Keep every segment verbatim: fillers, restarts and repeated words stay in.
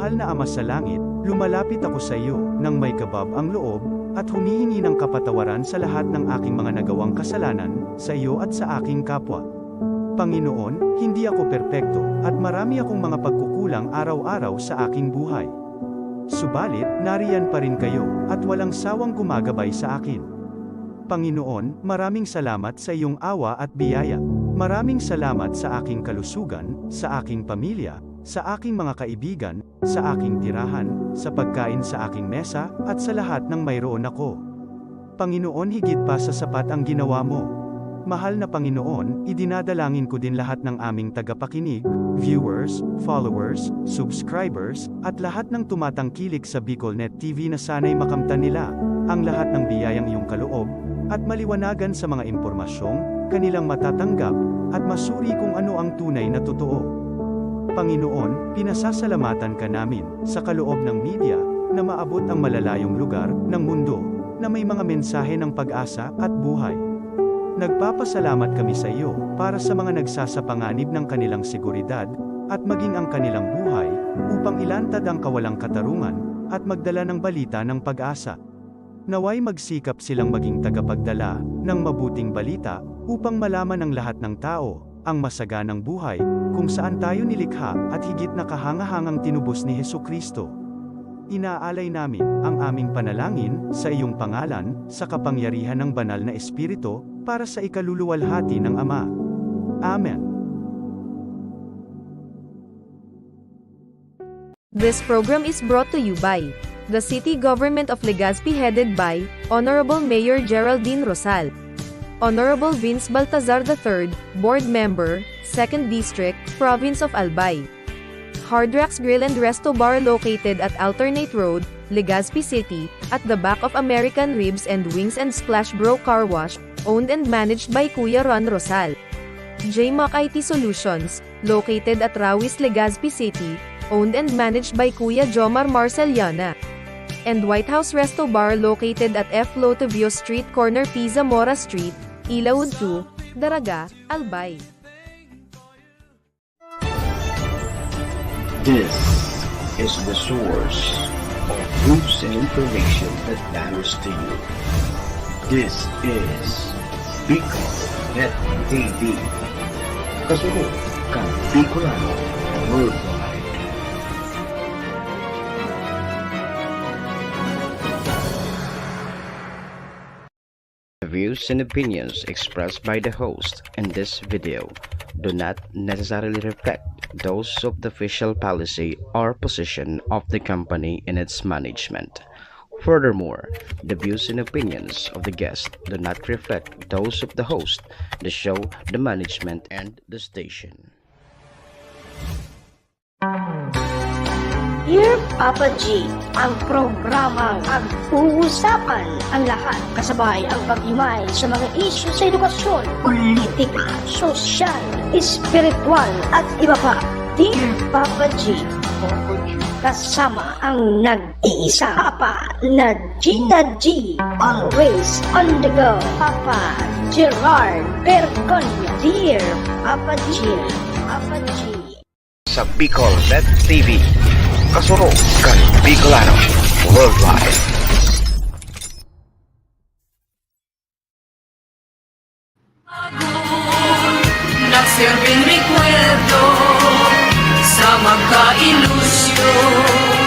Mahal na Ama sa Langit, lumalapit ako sa iyo nang may kabab ang loob at humihingi ng kapatawaran sa lahat ng aking mga nagawang kasalanan sa iyo at sa aking kapwa. Panginoon, hindi ako perpekto at marami akong mga pagkukulang araw-araw sa aking buhay. Subalit, nariyan pa rin kayo at walang sawang gumagabay sa akin. Panginoon, maraming salamat sa iyong awa at biyaya. Maraming salamat sa aking kalusugan, sa aking pamilya, sa aking mga kaibigan, sa aking tirahan, sa pagkain sa aking mesa, at sa lahat ng mayroon ako. Panginoon, higit pa sa sapat ang ginawa mo. Mahal na Panginoon, idinadalangin ko din lahat ng aming tagapakinig, viewers, followers, subscribers, at lahat ng tumatangkilik sa BicolNet T V na sana'y makamtan nila ang lahat ng biyayang iyong kaloob at maliwanagan sa mga impormasyong kanilang matatanggap at masuri kung ano ang tunay na totoo. Panginoon, pinasasalamatan ka namin sa kaloob ng media na maabot ang malalayong lugar ng mundo na may mga mensahe ng pag-asa at buhay. Nagpapasalamat kami sa iyo para sa mga nagsasapanganib ng kanilang seguridad at maging ang kanilang buhay upang ilantad ang kawalang katarungan at magdala ng balita ng pag-asa. Naway magsikap silang maging tagapagdala ng mabuting balita upang malaman ng lahat ng tao ang masaganang buhay kung saan tayo nilikha at higit na kahangahangang tinubos ni Jesu-Cristo. Inaalay namin ang aming panalangin sa iyong pangalan, sa kapangyarihan ng Banal na Espiritu, para sa ikaluluwalhati ng Ama. Amen. This program is brought to you by the City Government of Legazpi, headed by Honorable Mayor Geraldine Rosal. Honorable Vince Baltazar the third, Board Member, Second District, Province of Albay. Hard Rocks Grill and Resto Bar located at Alternate Road, Legazpi City, at the back of American Ribs and Wings and Splash Bro Car Wash, owned and managed by Kuya Ron Rosal. J Mac I T Solutions, located at Rawis, Legazpi City, owned and managed by Kuya Jomar Marceliana. And White House Resto Bar located at F Lotivio Street, corner P Zamora Street, Ilaud two, Daraga, Albay. This is the source of news and information that matters to you. This is Bicol Net T V. Kasunod kan Bicolano Worldwide. The views and opinions expressed by the host in this video do not necessarily reflect those of the official policy or position of the company and its management. Furthermore, the views and opinions of the guest do not reflect those of the host, the show, the management, and the station. Dear Papa G, ang programang pag-uusapan ang lahat, kasabay ang paghimay sa mga isyu sa edukasyon, politika, sosyal, espiritual, at iba pa. Dear Papa G, kasama ang nag-iisa, Papa na G na G, always on the go, Papa Gerard Bergonya. Dear Papa G, Papa G. Sa Bicol Net T V, kasunod kan Bicolano Worldwide. Nagsilbing rekwento sa magkailusyon.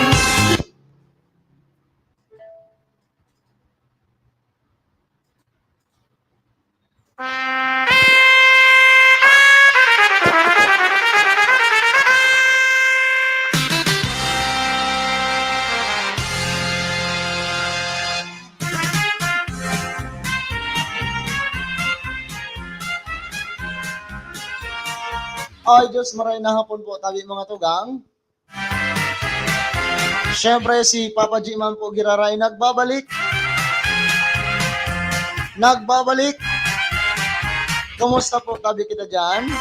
Ay, Diyos, maray na hapon po tabi, mga tugang. Siyempre, si Papa G man po giraray nagbabalik. Nagbabalik. Kumusta po tabi kita dyan?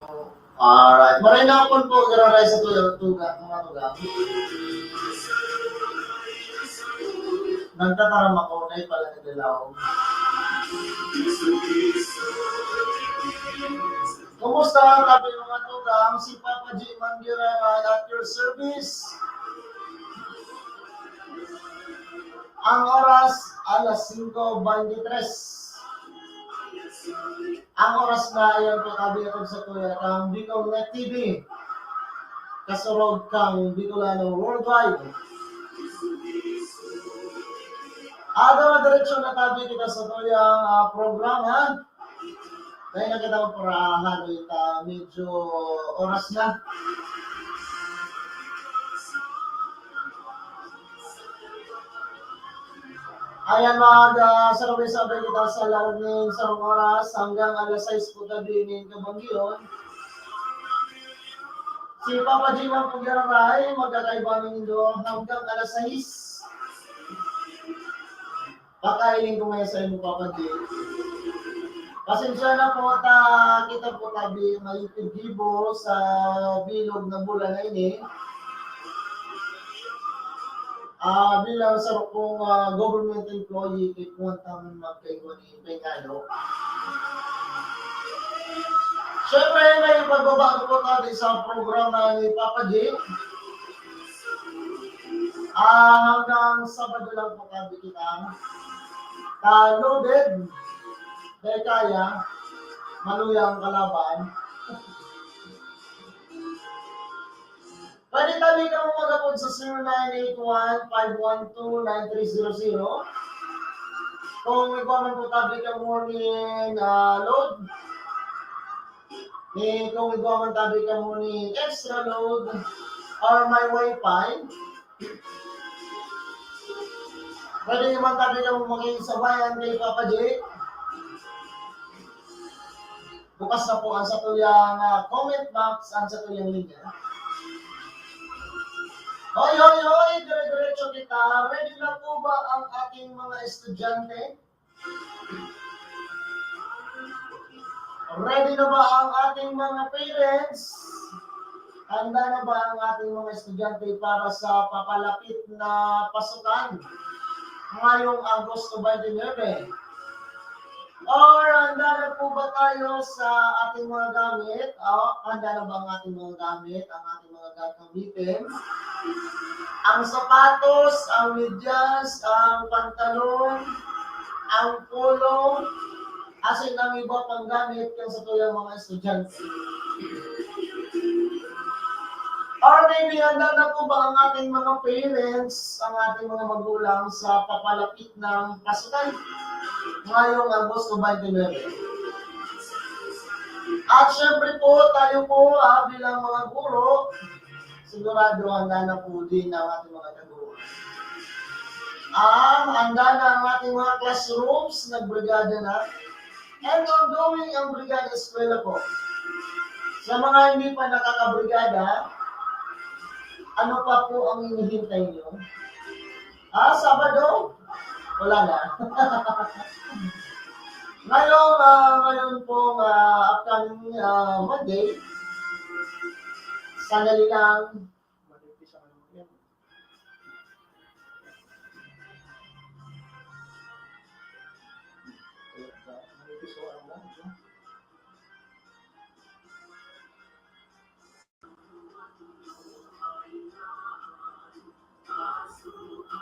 Alright. Maray na po, giraray sa tuyo, tuga, mga tuga. Nagtataram ako, dahil pala nagdalaw. Kumusta ang tabi, mga tugang? Si Papa G Mangira at your service. Ang oras, alas singko beintitres. Ang oras na iyan po, tabi ako sa tuya, ang Bicol Net T V. Kasurog kang Bicolano Worldwide. Ado na diretsyo na tabi kita sa tuyang, ah, programa. Dahil na kita magparahan, ita, medyo oras na. Ayan, mag, ah, sarabay-sabay kita sa laog nin sarong oras hanggang alas sais po tabi nin kabanggion. Si Papa Jimmy ang pagyararay, magkakaiba nindo hanggang alas sais. Pakahiling ko ngayon sa imo, Papa J. Pasensya na po, ta, kita po tabi may gibo sa bilog na bulan na ini. Ah, bilang sa kong, ah, government employee, kay kuwan taman magkaigwa ni Pengado. Siyempre, may pagbabago po tabi sa programa ni Papa J. Ah, hanggang Sabado lang po tabi kita. Ta loaded. Dahil kaya, maluya ang kalaban. Pwede tabi kamo mag-apod sa zero nine eight one, five one two, nine three zero zero. Kung igwa man po tabi kamo nin, ah, load, ni kung igwa man tabi kamo nin extra load or may wifi, pwede man tabi kamo maging sabayan kay Papa J. Bukas na po ang satuyang, ah, comment box, ang satuyang linya. Hoy, hoy, hoy! Dire-diretso kita. Ready na po ba ang ating mga estudyante? Ready na ba ang ating mga parents? Handa na ba ang ating mga estudyante para sa papalapit na pasukan ngayong Agosto twenty-nine? Or handa na po ba tayo sa ating mga gamit? O, handa na ba ang ating mga gamit, ang ating mga gagamitin? Ang sapatos, ang medyas, ang pantalon, ang polo, asin ang iba pang gamit kan satuyang mga estudyante. Or maybe, handa na po ba ang ating mga parents, ang ating mga magulang sa papalapit ng pasukan ngayong Agosto twenty-nine? At syempre po, tayo po, ah, bilang mga guro, sigurado handa na po din ang ating mga taguan. Ah, handa na ang ating mga classrooms, nagbrigada na. And ongoing ang Brigada Eskwela po. Sa mga hindi pa nakakabrigada, ano pa po ang hinihintay niyo? Ah, Sabado? Wala na. Ngayon, ah, ngayon po, ah, upcoming, ah, Monday, sandali lang.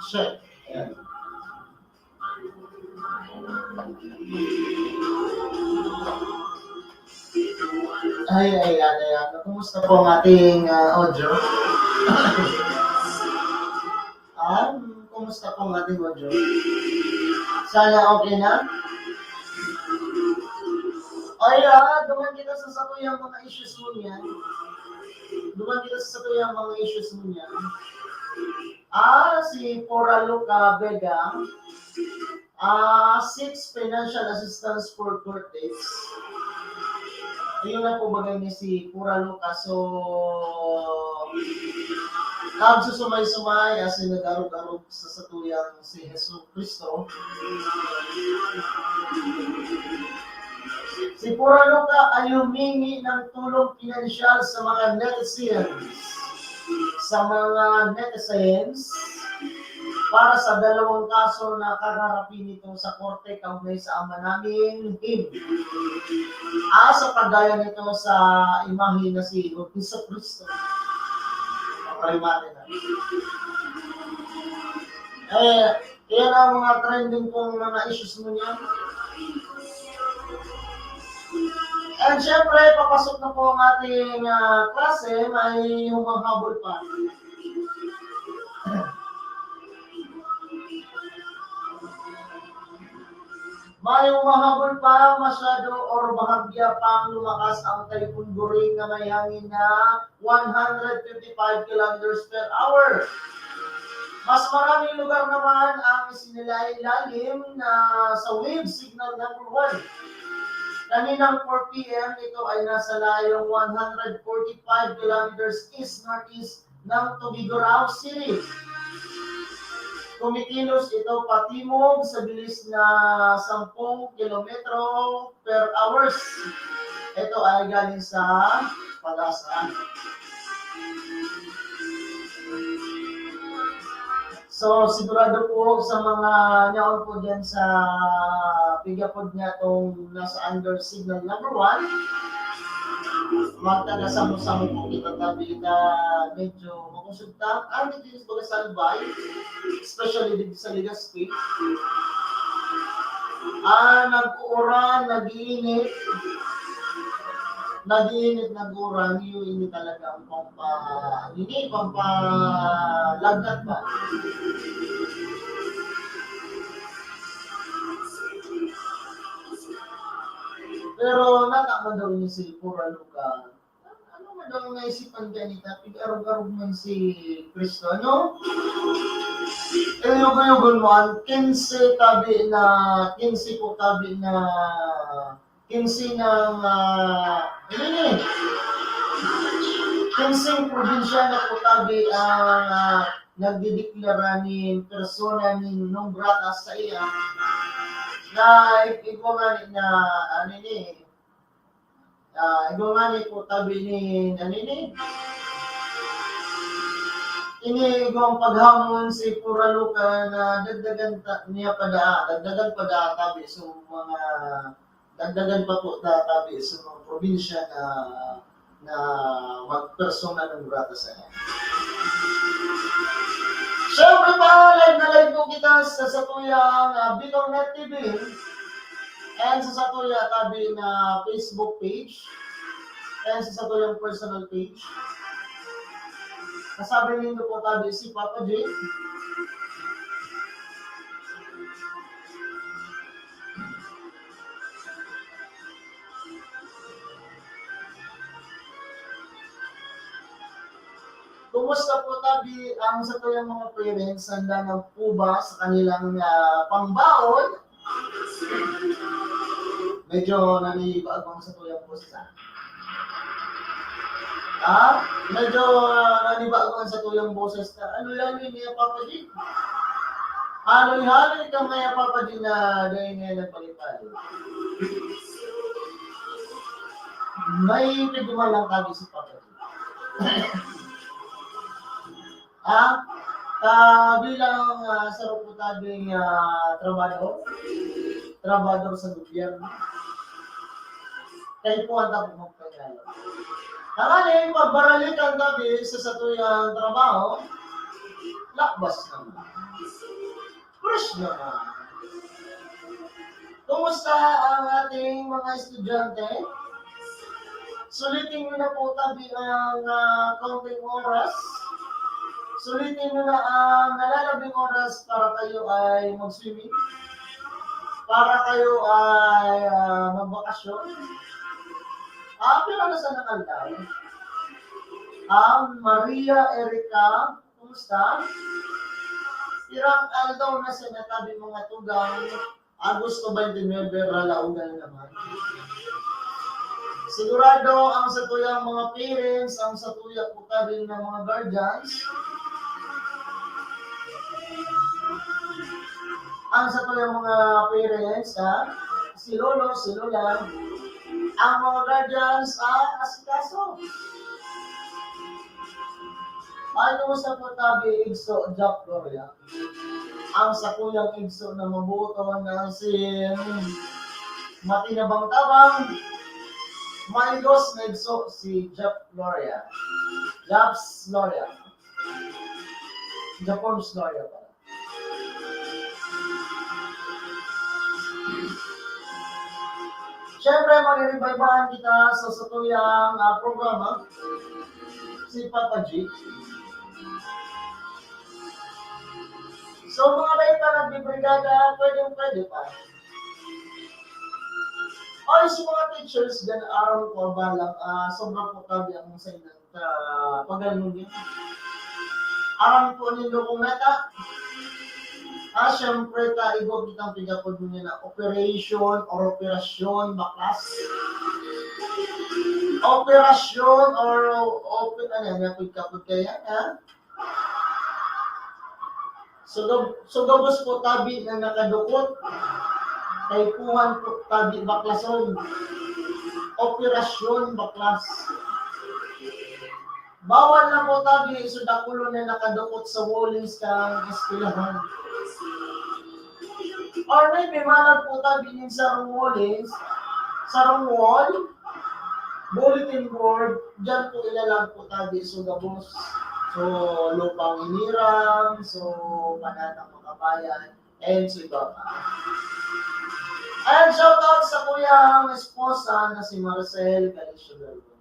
Check. Ayan. Ay, ayan, ayan. Kumusta po ang ating, ah, audio? Ah, kumusta po ang ating audio? Sana okay na? Ay, ah, duman kita sa satuyang mga issues mo niyan. Duman kita sa satuyang mga issues mo niyan. Ah, si Pura Luca Vega. Ah, six financial assistance for court dates. Ayun na po bagay ni si Pura Luca. So, nagsusumay-sumay, asin nag-arog-arog sa satuyang si Jesu Cristo. Si Pura Luka ay humingi ng tulong pinansyal sa mga netizens, sa mga netizens para sa dalawang kaso na kaharapin nito sa korte kaugnay sa ama naming Him. Ah, sa paggaya nito sa imahe na si Jesu Cristo. Papalimate na. Eh, Yan ang mga trending pong mga issues mo niyan. And syempre, papasok na po ang ating ah, klase, may humahabol pa. May humahabol pa masyado or bahagya pang lumakas ang Typhoon Goring na may hangin na one hundred fifty-five kilometers per hour. Mas maraming lugar naman ang isinilailalim na sa wave signal number one. Kaninang four p.m., ito ay nasa layong one hundred forty-five kilometers east-northeast ng Tuguegarao City. Kumikilos ito patimog sa bilis na sampung kilometro per hours. Ito ay galing sa PAGASA. So, sigurado po sa mga nyaon po dyan sa pigapod niya itong nasa under signal number one, magtaga-samo-samo po kita tabi kita medyo makusog ta. Ah, medyo baga salbay, especially dito sa Legazpi. Ah, nag-uuran, nag-iinit. Nag-iinit, nag-uuran, yun, yun talaga ang pampa-, hindi, pampalagnat ba? Pero nataman daw niya si Pura Luka. Ano man daw ang naisipan ka nita? Pig-arog-arog man si Cristo, ano? Eh, yugon-yugon mo, ang kinse tabi na, kinse po tabi na, kinse ng, ah, ano yun eh? Kinseng probinsyano po tabi ang ah, nagdideklara nin persona nin non grata sa iya na igwa nga ni na, ano ni, ah, igwa nga ni po tabi ni, ano ni, ini igwang paghamon si Pura Luka na dagdagan ta, niya pa daa, dagdagan pa daa tabi. So, mga dagdagan pa po ta tabi sa mga probinsya na, na magpersona non grata sa inyo. Siyempre pa, live na live po kita sa satuyang ah, Bitor Net T V and sa satuya tabi na Facebook page and sa satuyang personal page. Kasabi nindo po tabi si Papa J. Kumusta po tabi ang satuyang mga parents? Handa na po ba sa kanilang ah, pambaon? Medyo nanibago ang satuyang boses, ah. Ha? Medyo ah, nanibago ang satuyang boses na. Ano yan, yun, yung Papa G? Haloy-haloy ka, may Papa G na dahil nga nagpalipalo. May pagduman lang tabi si Papa G. Ah, ah, bilang ah, sarong po tabing ah, trabador, trabador sa gobyerno, kaipuhan ta po magpagalo. Tanganing pagbaralikan tabi sa satuyang trabaho, lakbas naman. Fresh naman. Kumusta ang ating mga estudyante? Sulitin nyo na po tabi ang ah, kaunting oras. Sulitin nyo na ang nalalabing oras para kayo ay mag-swimming. Para kayo ay ah, magbakasyon. Ah, pero nasa nangaldaw? Ah, Maria Erica, kumusta? Pirang aldaw na sinatabi mga tugang Agosto twenty-nine, ralaogan na naman. Sigurado ang satuyang mga parents, ang satuya po tabi ng mga guardians, ang satuyang mga parents, ha? Si lolo, si lola, Ang mga guardians ang asikaso. Ay, kumusta po tabi, Igso Jack Gloria? Ang sakuyang igso na mabuto na si matinabang-tabang, maigos na igso si Jack Gloria. Japs Gloria. Japons Gloria pala. Siyempre, maniribaybahan kita sa satuyang, ah, programa, si Papa G. So, mga dai pa nagbibrigada, pwedeng-pwede pa. Ay, sa mga teachers dyan, aram ko, balang, ah, sobra po tabi ang sa inyo. Ah, pagano niya. Aram po nindo kung nata. Ah, siyempre, ta, igwa kitang pigapod niya na operation or operasyon, baklas. Operasyon or oper-, ano yan, kapod-kapod kaya, ha? So, gab-, so, gabos po tabi na nakadukot. Kaipuhan po tabi baklason. Operasyon baklas. Bawal na po tabi, so, dakulon na nakadukot sa wallings kan eskwelahan. Or maybe, malag po tabi nin sarong wallings, sarong wall, bulletin board, diyan po ilalag po tabi, so, gabos. So, lupang iniram, so, panatang makabayan, and so, iba pa. And shout out sa kuyang esposa na si Marcel Galicia Galvan.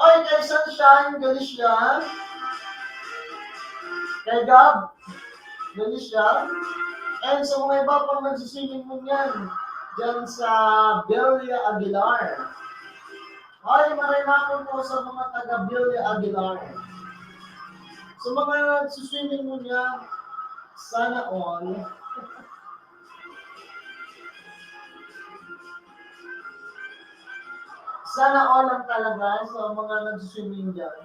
Oy, kay Sunshine Galicia, kay Gab Galicia, and sa mga iba pang nagsiswimming mo niyan, dyan sa Belia Aguilar. Ay, maray na po sa mga taga Villa Aguilar. Sa mga nagsiswimming mo niya, sana all. Sana all lang talaga sa mga nagsiswimming dyan.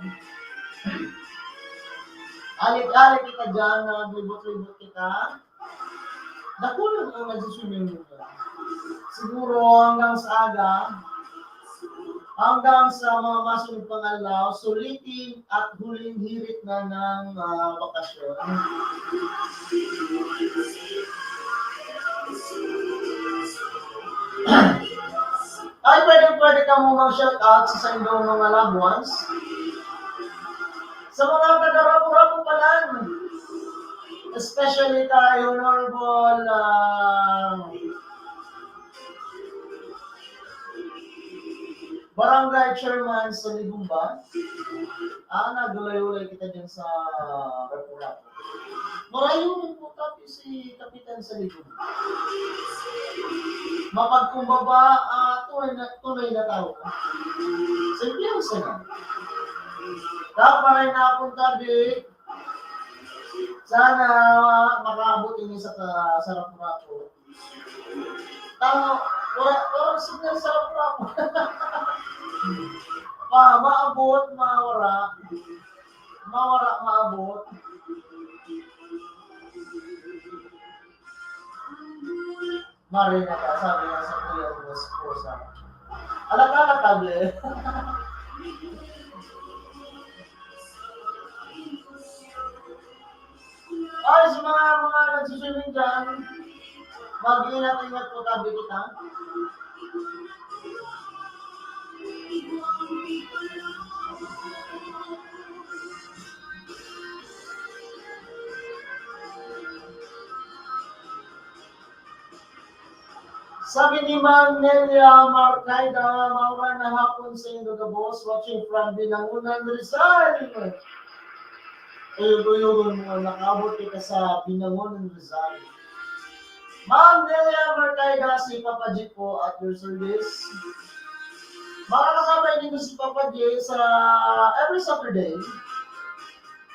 Alik-alik kita dyan, naglibot-libot kita. Dakulang ang nagsiswimming pool. Siguro hanggang sa aga, hanggang sa mga masunod pang adlaw, sulitin at huling hirit na ng, ah, bakasyon. Ay, pwede, pwede ka mo mag-shout out sa saindong mga loved ones. Sa mga taga Rapu-Rapu pa lang. Especially kay Honorable, ah, Barangay Chairman sa Ligumba. Ah, nagulay-ulay kita dyan sa Rapu-Rapu. Marayo rin po, tapi si Kapitan sa Ligumba. Mapagkumbaba, ah, tunay na, tunay na tao. Simple lang sana. Dapat maray na akong tabi. Sana makaabot ini sa ka-, sa Rapu-Rapu. Tama, wala, wala signal sa Rapu-Rapu. Ma-, maabot, mawara. Mawara, maabot. Marina ka, sabi nga sa kuya ko, esposa. Alak-alak kami. Ay, sa mga, mga nagsiswimming dyan, mag-ingat-ingat po tabi kita. Sabi ni Ma'am Nelia Marcaida, "Maurang na hapon sa indo gabos, watching from Binangonan, Rizal." Ayun, ayun, nakaabot kita sa Binangonan, Rizal. Ma'am Nelia Marcaida, si Papa G po at your service. Makakasabay din si Papa G sa every Saturday.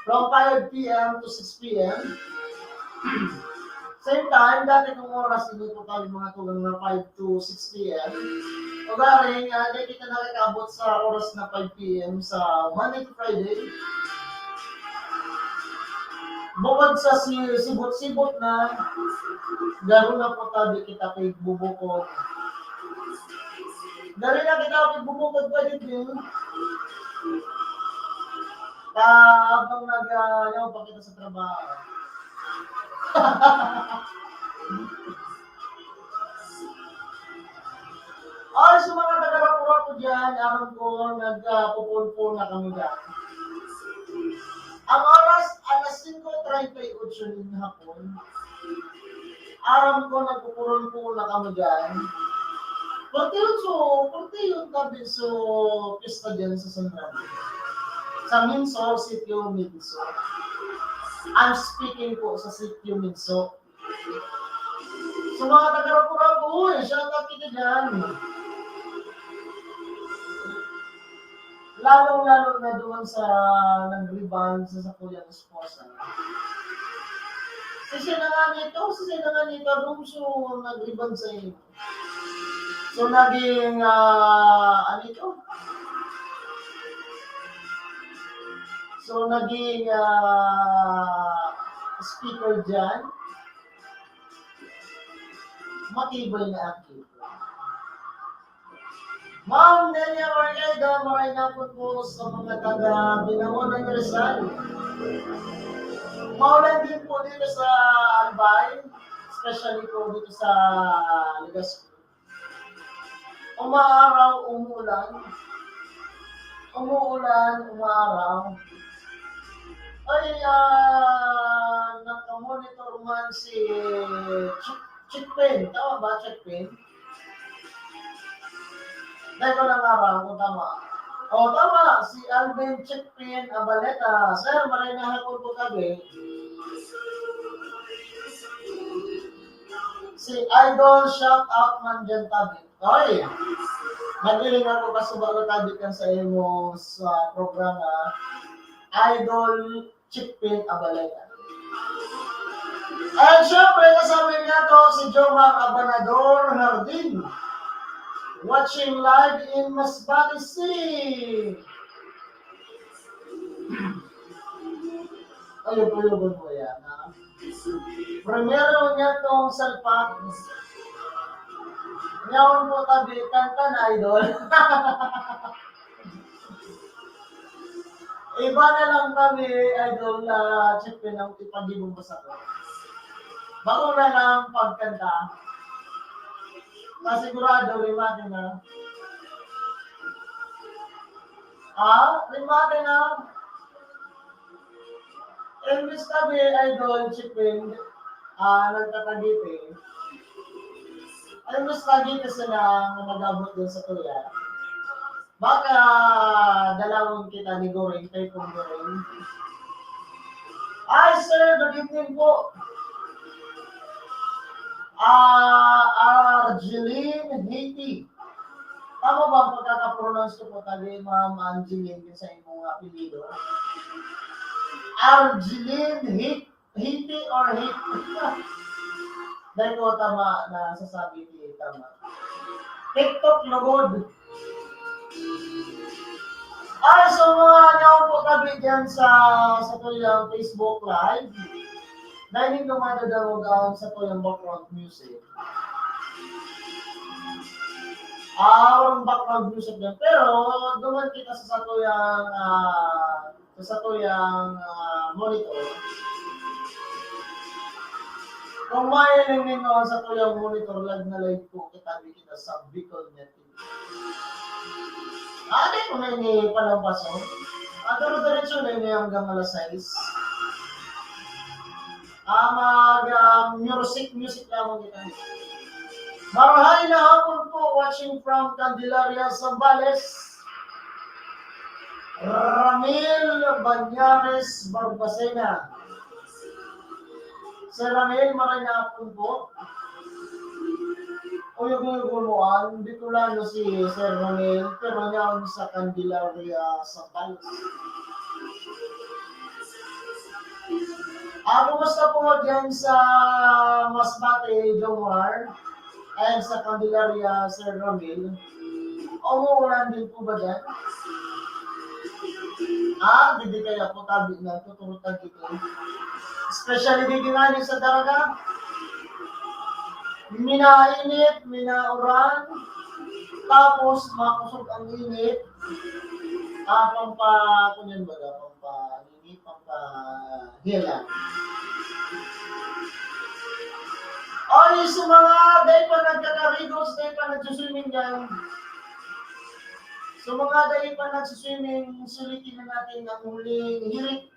From five P M to six P M. Same time, dati kong oras, ini po kami mga tugang na five to six P M. Ugaring, ah, di kita nakakabot sa oras na five P M sa Monday to Friday. Bukod sa si-, sibot-sibot na, garo na po tabi kita kay bubukod. Dali na kita, okay, bumukod pa din, eh. Habang nag, ah, yaw pa kita sa trabaho. Ay, sa mga taga-Rapu-Rapu dyan, aram ko, nagpupulpul na kami dyan. Ang oras, alas singko treinta y ocho nin hapon. Aram ko, nagpupulpul na kami dyan. Porte yun, so, porte yun, tabi, so, pista dyan sa San Ramon. Sa Minso, Sitio Minso. I'm speaking po sa Sitio Minso. Sa mga taga-Rapu-Rapu, uy, shout out kita dyan. Lalong-lalo na duman sa nag-rebound sa sakuyang esposa. Si siya na nga nito, si siya na nga nito, dun so nag-rebound sa iyo. So, naging, ah, ano ito? So, naging, ah, speaker dyan. Matibay na ang keyboard. Ma'am Nelia Margaido, maray na po po sa mga taga Binawan ng Rizal. Maulan din po dito sa Albay, especially po dito sa Legazpi. Umaaraw, umuulan. Umuulan, umaaraw. Ay, ah, nakamonitor man si Chick-, Chickpin. Tama ba, Chickpin? Dahil ko lang araw kung tama. O, tama. Si Alvin Chickpin Abaleta. Sir, maray na hapon po kami. Si Idol, shout out man dyan tabi. Oy, naghiling ako kasubago tabi kan sa imo sa programa, Idol Chickpin Abaleta. And syempre, kasama niya to si Jomar Abanador Hardin. Watching live in Masbate City. Ayun, ayun, mo yan, ha? Primero niya tong salpak. Ngayon po, tabi, kanta na, idol. Iba na lang kami, idol, na siyempre nang ipag-ibig mo sa ko. Bako na lang pagkanta. Masigurado, rimate na. Ah, rimate na. Imbis tabi, idol, Chipin, ah, nagtatagiti. Imbis tagiti sila na mag-abot din sa tuya. Baka dalawon kita ni Goring, kay Pong Goring. Hi, sir. Good evening po. Ah, Argeline Haiti. Tama ba ang pagkaka-pronounce ko po, tabi, Ma'am Angeline, sa imong apelyido? Argeline Hit-, Hiti or Hit-, dahil ko tama na sasabi, di tama. TikTok lugod. Ay, so mga nyaw po tabi dyan sa, sa tuyang Facebook Live. Dahil yung dumadadawag ang sa tuyang background music. Ah, walang background music din. Pero, duman kita sa satuyang, ah, sa satuyang, ah, monitor. Kung mahiling ninyo ang satuyang monitor, live na live po kita, di kita sa Bicol Net. Ah, di ko na ini palampason. Ah, dire-diretso na ini hanggang alas sais. Ah, mag, ah, music, music lamang kita. Marahay na hapon po, watching from Candelaria, Zambales. Ramil Banyares Barbacena. Sir Ramil, maray na hapon po. Uyog-uyog mo, ah, Bicolano si Sir Ramil, pero niyaon sa Candelaria, Zambales. Ah, kumusta po dyan sa Masbate, Jomar? Ayan sa Candelaria, Sir Ramil. Umuulan din po ba dyan? Ah, di, di kaya po tabi na, tuturo tabi ko. Especially di ginani sa Daraga. Minainit, minauran. Tapos, makusog ang init. Ah, pampa-, kunyan baga, pampa-, init, pampa-, hela. Oy, sa mga dai pa nagkakarigos, dai pa nagsiswimming dyan. Sa mga dai pa nagsiswimming, sulitin na natin ang huling hirit.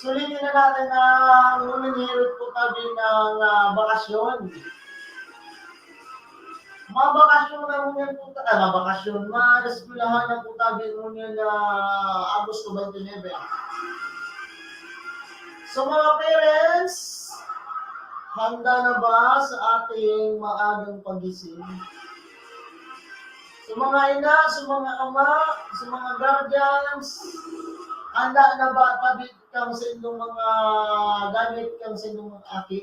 Sulitin na natin ang huling hirit po tabi ng, ah, bakasyon. Mabakasyon na ngunyan po ta-, ah, mabakasyon, mag-eskwelahan na po tabi ngunyan na Agosto twenty-nine. So, mga parents, handa na ba sa ating maagang pagising? Sa mga ina, sa mga ama, sa mga guardians, handa na ba tabi kang sa indong mga gamit, kang sa indong mga aki?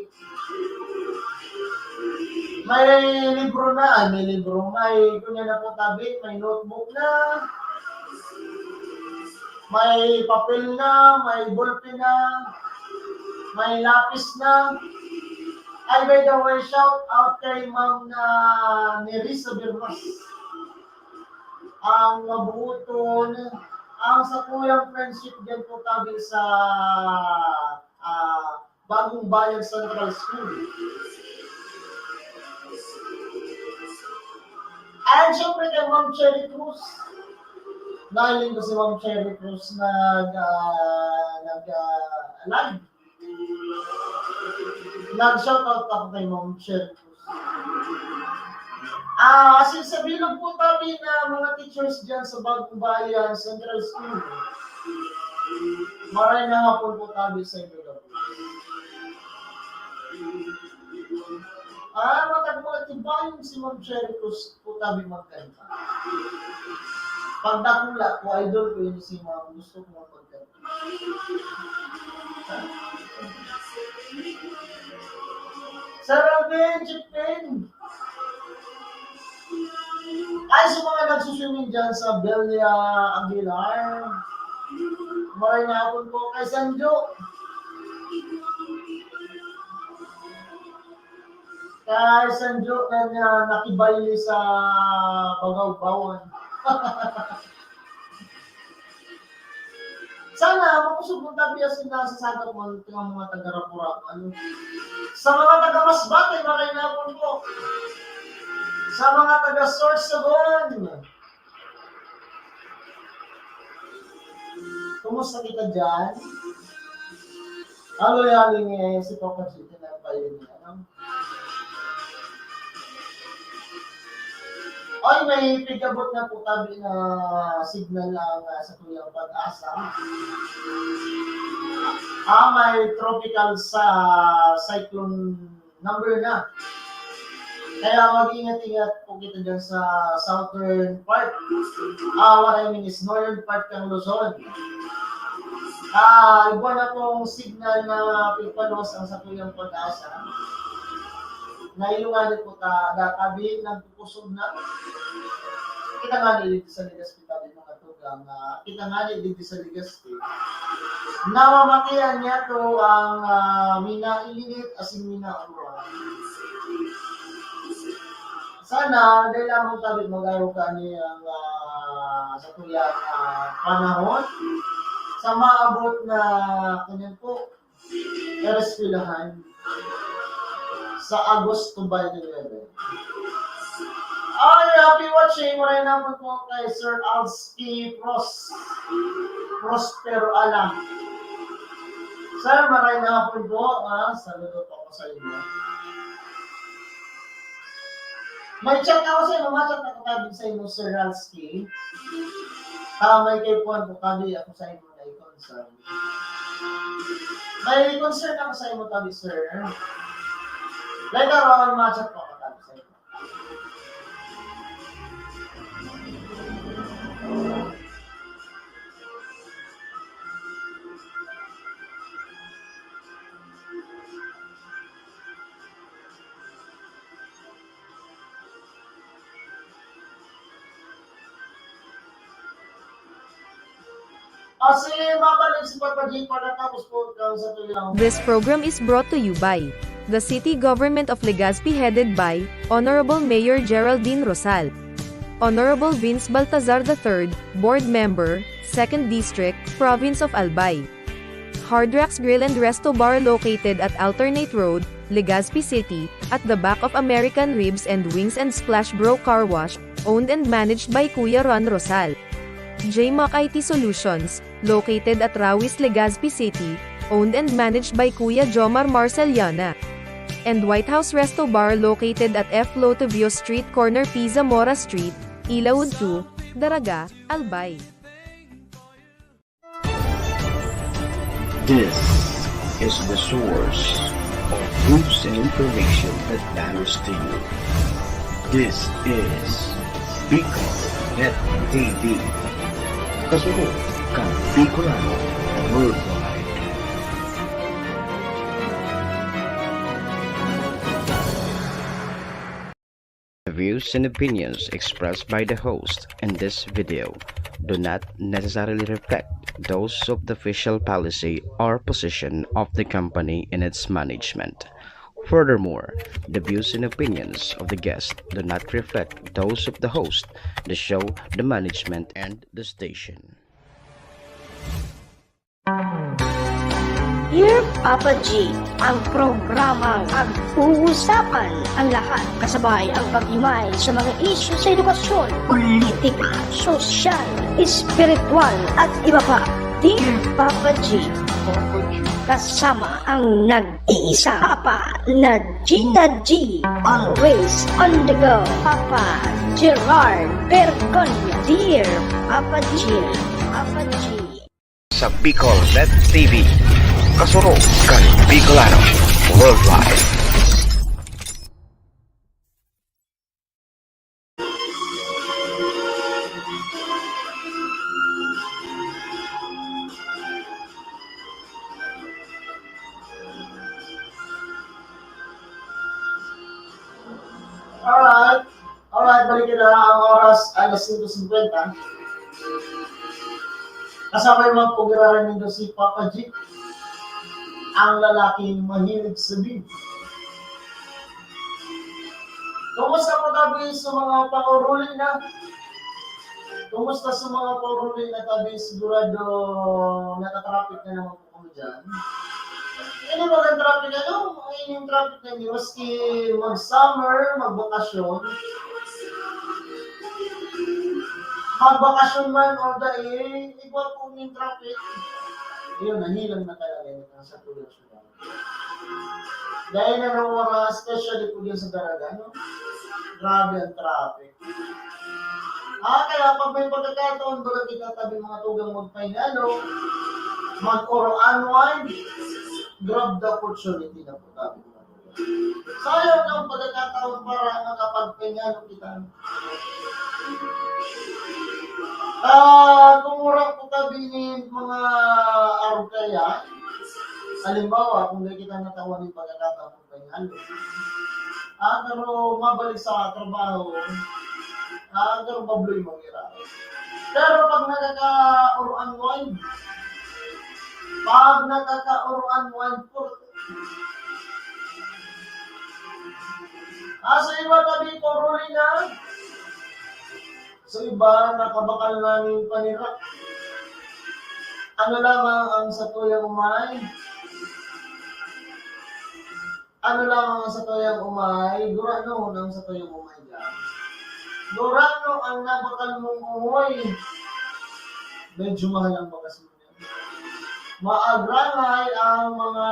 May libro na, ay, may libro, may, kunya na po tabi, may notebook na, may papel na, may ballpen na, may lapis na. Ay, by the way, shout out kay Ma'am na Nerissa Bermas. Ang mabuoton, ang sakuyang friendship din po tabi sa, ah, Bagong Bayan Central School. And syempre kay Ma'am Cherry Cruz. Nahiling ko si Ma'am Cherry Cruz nag, ah, nag, ah, live. Nag-shoutout ako kay Ma'am Cher. Ah, kasi sa bilog po tabi na mga teachers dyan sa Bagong Bayan Central School. Maray na hapon po tabi sa inyo, gabos. Ah, matag mga tibayon si Ma'am Cherry Cruz po tabi magkanta. Pag dakula po, idol ko yun si Ma'am. Gusto ko magkanta. Sir Alvin Chipin. Ay, sa mga nagsuswimming dyan sa Belia Aguilar. Maray na hapon po kay Sanjo. Kay Sanjo na niya nakibayle sa Bagaw-Bawan. Sana, makusog mong tabi as in nasasagap mo ang mga taga-Rapu-Rapu, ano. Sa mga taga-Masbate, maray na hapon po. Sa mga taga-Sorsogon, kumusta kita dyan? Haloy-haloy nga, eh, si Papa G, tinapay yun, ano? Ay, may pigabot na po tabi na signal ang, ah, sa Tuyang Pag-asa. Ah, may tropical sa cyclone number na. Kaya mag-ingat-ingat po kita dyan sa southern part. Ah, what I mean is northern part ng Luzon. Ah, iba na pong signal na pigpaluwas ang sa Tuyang Pag-asa. Nailungan po ta, databi, nagpukusog na. Kita nga ni dito sa Legazpi, tabi mga tugang, ah, kita nga ni dito sa Legazpi. Namamakian niya to ang, ah, minainit asin minauran. Sana, dai lamang tabi mag-araw kani ang, ah, sa tuyang, ah, panahon. Sa maabot na, kanyan po, eskwelahan sa Agosto twenty-nine. Ay, happy watching. Maray na po kay Sir Alski Pros-, Prospero Ala. Sir, maray na po, ah. Saludo po ako sa inyo. May chat ako sa inyo. May chat ako tabi sa inyo, Sir Alski. Ah, may kay Juan po tabi ako sa inyo na i-concern. May concern ako sa imo, tabi, sir. Later on, ma-chat ko ka, tabi, sir. Kasi mabalik si Papa G pagkatapos po ng sa tulang. This program is brought to you by The city government of Legazpi, headed by Honorable Mayor Geraldine Rosal, Honorable Vince Baltazar the third, board member, second district, province of Albay. Hard Rocks Grill and Resto Bar, located at Alternate Road, Legazpi City, at the back of American Ribs and Wings and Splash Bro Car Wash, owned and managed by Kuya Ron Rosal. J Mac I T Solutions, located at Rawis, Legazpi City, owned and managed by Kuya Jomar Marceliana. And White House Resto Bar, located at F Lotovio Street, corner P Zamora Street, Ilaud two, Daraga, Albay. This is the source of news and information that matters to you. This is Bicol Net T V. Kasunod kan Bicolano Worldwide. The views and opinions expressed by the host in this video do not necessarily reflect those of the official policy or position of the company and its management. Furthermore, the views and opinions of the guest do not reflect those of the host, the show, the management, and the station. Dear Papa G, ang programang pag-uusapan ang lahat, kasabay ang pag-imay sa mga isyu sa edukasyon, politika, sosyal, espiritual, at iba pa. Dear Papa G, kasama ang nag-iisa, Papa na G na G, always on the go, Papa Gerard Bergonya. Dear Papa G, Papa G. Sa Bicol Net T V, kasurog kan Bicolano Worldwide. Alright. Alright, balik na ang oras, alas singko singkwenta. Kasama yung mga pagiraran nindo si Papa G, ang lalaking mahilig sa beef. Kumusta po tabi sa mga panguruli na? Kumusta sa mga panguruli na tabi? Sigurado natatraffic na naman po kami dyan. Ano ba ang traffic? Ano? Ay, yung traffic na yun, maski mag-summer, magbakasyon. Magbakasyon man o dai, igwa po yung traffic. Yun, nahilang na talaga yun sa production. Dahil na ng oras, especially po dyan sa Daraga, no? Grabe ang traffic. Ah, kaya pag may pagkakataon, baga kita tabi mga tugang magpahinalo, mag-oro unwind, grab the opportunity na po tabi mga tugang. Sayang ang pagkakataon para makapagpahinalo kita. Ah, kung wala po kami ni mga arog kaya, halimbawa, kung di kita natawan ng pagkakataon, pahinalo. Ah, pero mabalik sa trabaho, ah, pero babloy mo ira. Pero pag nakaka-uruan wine, pag nakaka-uruan wine, pur- Ah, sa iba tabi ko, Rolina. Sa iba, nakabakal na ning panira. Ano lamang ang satuyang umay? Ano lamang ang satuyang umay? Gurano ang satuyang umay dyan. Gurano ang nabakal mong umoy? Medyo mahal ang bagas mo. Maagrangay ang mga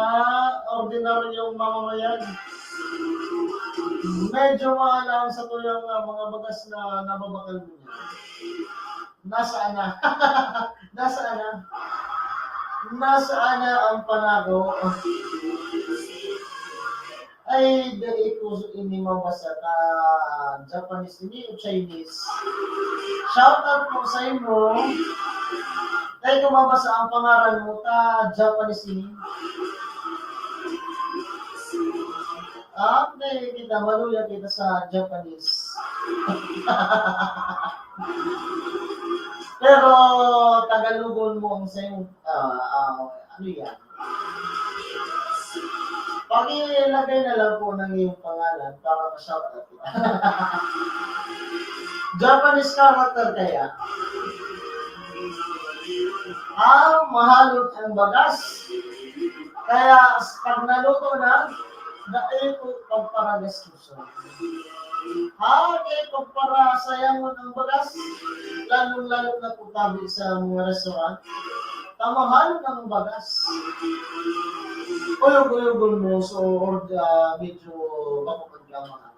ordinaryong mamamayan. Medyo maalang sa tuyang, ah, mga bagas na nababakal mo niya. Nasaan na? Nasaan na? Nasaan na ang panago? Ay, dai ko ini mabasa ta Japanese ini o Chinese. Shout out po sa imo. Dai ko mabasa ang pangaran mo ta Japanese ini. Ah, dai kita, maluya kita sa Japanese. Pero Tagalogon mo ang sayo. Ah, ah, ano yan? Pag Lagay na lang po ng iyong pangalan para ma-shoutout kita. Japanese character kaya. Ang mahalon ang bagas. Kaya pag naluto na, dai po pagparagas ko siya. Ha? Kaya pagparasayangon ang bagas, lalong-lalo na po tabi sa mga restaurant, tamahan ang bagas. Uyog-uyogon mo, so, or, ah, medyo bako man ka mahal.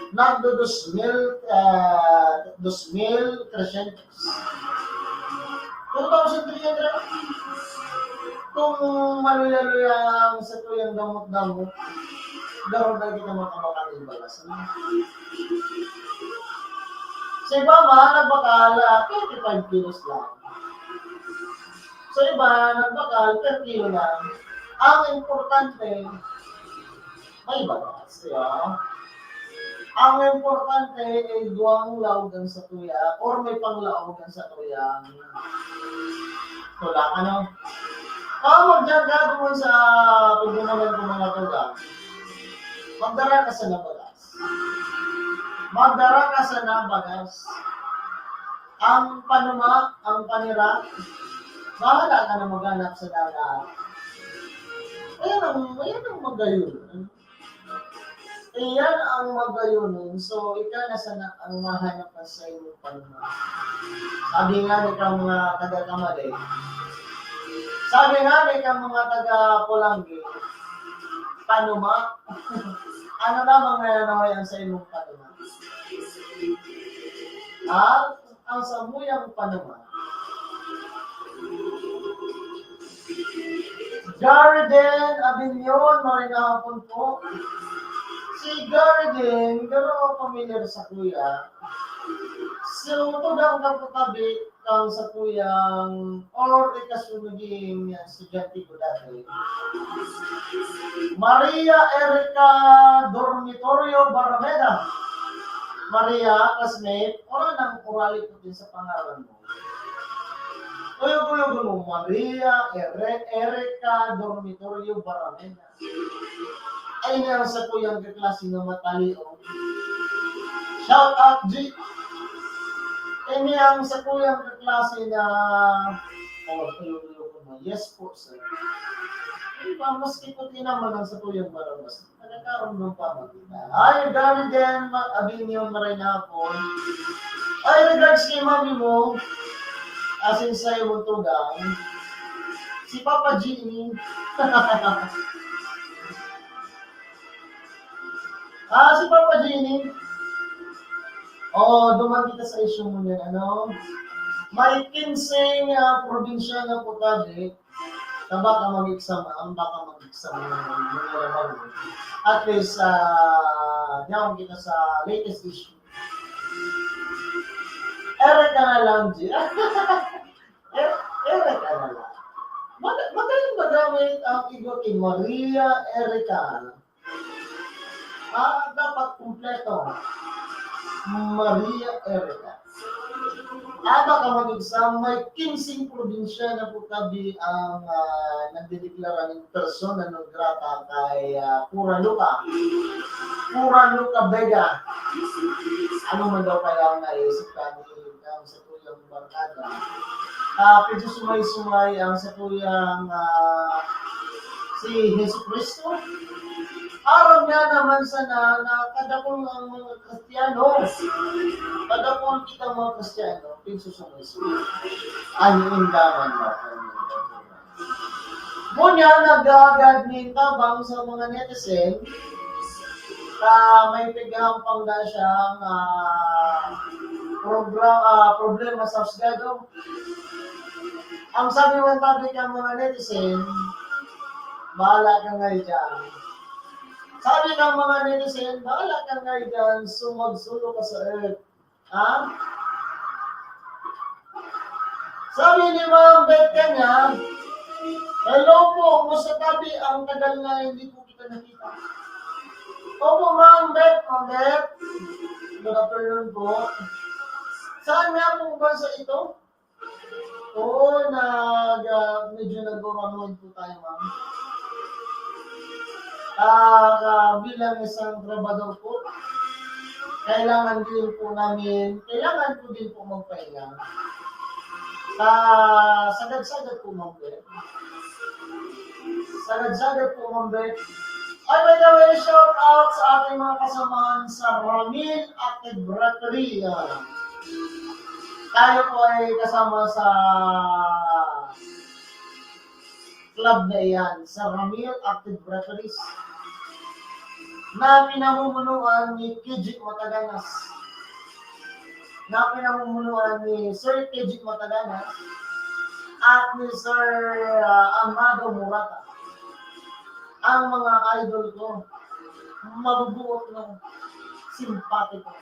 Nagdo dos mil, ah, dos mil tresyentos. Two thousand three hundred. Kung maluya-luya ang satuyang damot-damot, garo na kita makabakal ng bagas. Ano? Sa iba man, nagbakal, ah, twenty-five kilos lang. Sa iba, nagbakal, per kilo lang. Ang importante, may bagas, di ba? Ang importante, igwang laog ang satuya, or may panglaog ang satuyang tulak, ano? Kung magdagdag mo sa pagbumalan ko mga tulak, magdara ka sa nabagas. Magdara ka sa nabagas. Ang panuma, ang panira, bahala ka na maghanap sa dagat. Ayan ang, ayan ang magayon. Iyan ang magayonon. So, ika na sana ang mahanap na sa imong panuma. Sabi nga ni ka mga taga-Kamali, sabi nga ni ka mga taga-Polanggi, panuma. Ano lamang na yan ang sa imong panuma? Ha? Ang samuyang panuma. Garden Abinion, maray na hapon po. Si Garden, pero pamilyar sa kuya. So, tugang ka po tabi kang sa kuyang or ikasunuging estudyante ko dati. Maria Erica Dormitorio Barrameda. Maria, classmate, wala nang urali ko din sa pangalan mo. Uyog-uyog mo, Maria Ere-, Erica Dormitorio Barrameda. Ay, ini ang sakuyang kaklase na matalion. Shout out, G. Ini ang sakuyang kaklase na, oh, tulog-tulog mo. Yes po, sir. Di ba, maski puti naman ang sakuyang barabas. Nagkakaroon ng pamagitan. Ay, Garden, ma-, Abinion, maray na hapon. Ay, regards kay mami mo. Asin sa'yo mo tugang. Si Papa Jimmy. Ah, si Papa Jimmy. Oh, duman kita sa issue mo niyan, ano? May kinseng, ah, probinsya na po tabi. Na baka mag-exam, ang baka mag-exam ng mga laban. At least, ah, diyan kita sa latest issue. Erica na lang, G. Er-, Erica na lang. Mag-, magaling magamit ang igwa kay Maria Erica. Ah, dapat kumpleto. Maria Erica. Ah, baka mag-exam, may kinseng probinsya na po tabi ang, ah, nagdedeklara ng persona non grata kay, ah, Pura Luca. Pura Luca Vega. Ano man daw kaya ang naisip ka ni, ang sa tuyang barkada? Ah, pwede sumay-sumay ang sa tuyang, ah, si Jesucristo. Aram niya naman sana na kadakul ang mga Kristiyano. Kadakul kita mga Kristiyano, pinsusumay-sumay. Ay, indaman na. Ngunyan, naghahagad nin tabang sa mga netizen, ka may pighampang na siyang, ah, progra-, ah, problema sa husgado. Ang sabi man tabi kan mga netizen, "Bahala ka ngay diyan." Sabi ng mga netizen, "Bahala ka ngay diyan, sumagsulo ka sa earth." Ha? Sabi ni Ma'am Beth kanya, "Hello po, kumusta tabi? Ang tagal na hindi po kita nakita." Opo, Ma'am Beth, Ma'am Beth. Good afternoon po. Saan nga pong bansa ito? Oo, nag, ah, medyo nag-overload po tayo, ma'am. Ah, bilang isang trabador po, kailangan din po namin, kailangan ko din po magpahinga. Ah, sagad-sagad po, Ma'am Beth. Sagad-sagad po, Ma'am Beth. Ay, by the way, shout out sa ating mga kasamahan sa Ramil Active Referee. Ah, tayo po ay kasama sa club na iyan, sa Ramil Active Referees, na pinamumunuan ni K J Mataganas, na pinamumunuan ni Sir K J Mataganas at ni Sir, ah, Amado Murata. Ang mga idol ko, mabubuot na simpatiko.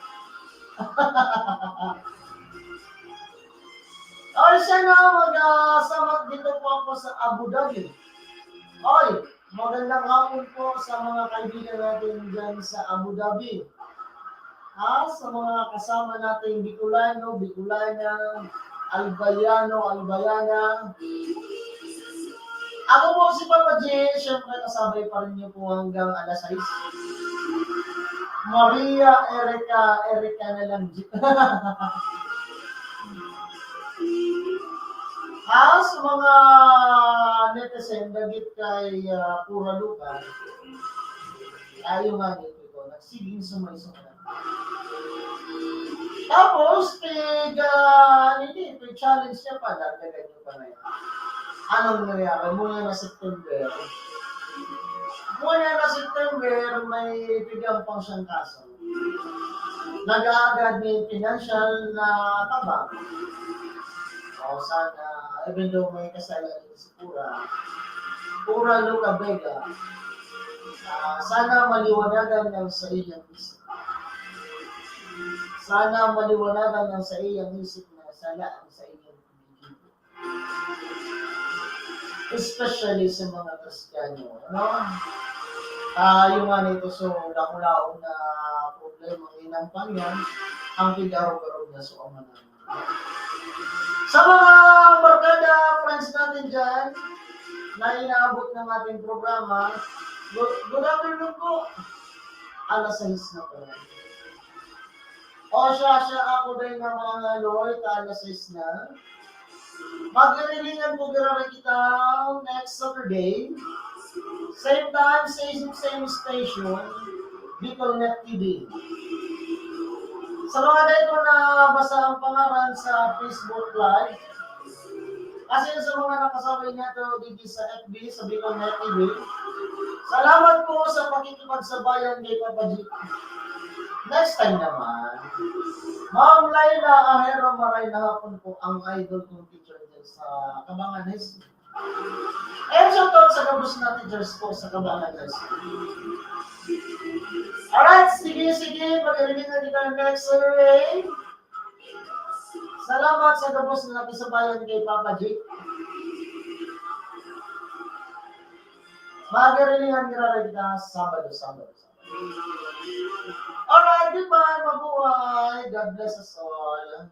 Ay, siya na, mag, ah, samat dito po ako sa Abu Dhabi. Oy, magandang hapon po sa mga kaibigan natin dyan sa Abu Dhabi. Ha, sa mga kasama nating Bicolano, Bicolana, Albayano, Albayana. Ako po si Papa G, syempre kasabay pa rin niyo po hanggang alas sais. Maria, Erica, Erica na lang, G. Ah, sa mga netizen, dagit kay, ah, Pura Lupa. Ayaw nga nito ito. Nagsiging sumay-sumay. Tapos, pig, ah, ano yun eh, pig-challenge niya pa, dagdagan niyo pa ngayon. Anong nangyari? Mula na September. Mula na September, may pigampang siyang kaso. Nag-aagad ni financial na tabang. O, sana, even though may kasalanan si Pura, Pura Luca Vega, ah, sana maliwanagan ang sa iyang isip. Sana maliwanagan ang sa iyang isip na sala ang sa iyang pinigibo. Especially sa mga Kristiyano, ano? Ah, yung nga nito, so, dakulaon na problema ng inampang yan, ang pig-arog-arog na so, ama namin. Sa mga barkada, friends natin dyan, na inaabot ng ating programa, good, good afternoon po. Alas sais na po. O siya, siya, ako din ng mga Lord, alas sais na. Magkirilingan po, giraray kita next Saturday. Same time, same, same station, Bicol Net T V. Sa mga dai ko nabasa ang pangaran sa Facebook Live, kasi sa mga nakasabay niya to, digdi sa F B, sa Bicol Net T V, salamat po sa pakikipagsabayan kay Papa G. Next time naman. Ma'am Laila Ahero, maray na hapon po, ang idol kong teacher dyan sa Kabangan High School. And shout out sa gabos na teachers po sa Kabangan High School. Alright, sige, sige, magkirilingan kita next Saturday. Salamat sa gabos na nakisabayan kay Papa G. Magkirilingan, giraray kita Sabado, Sabado, Sabado. Alright, goodbye, mabuhay. God bless us all.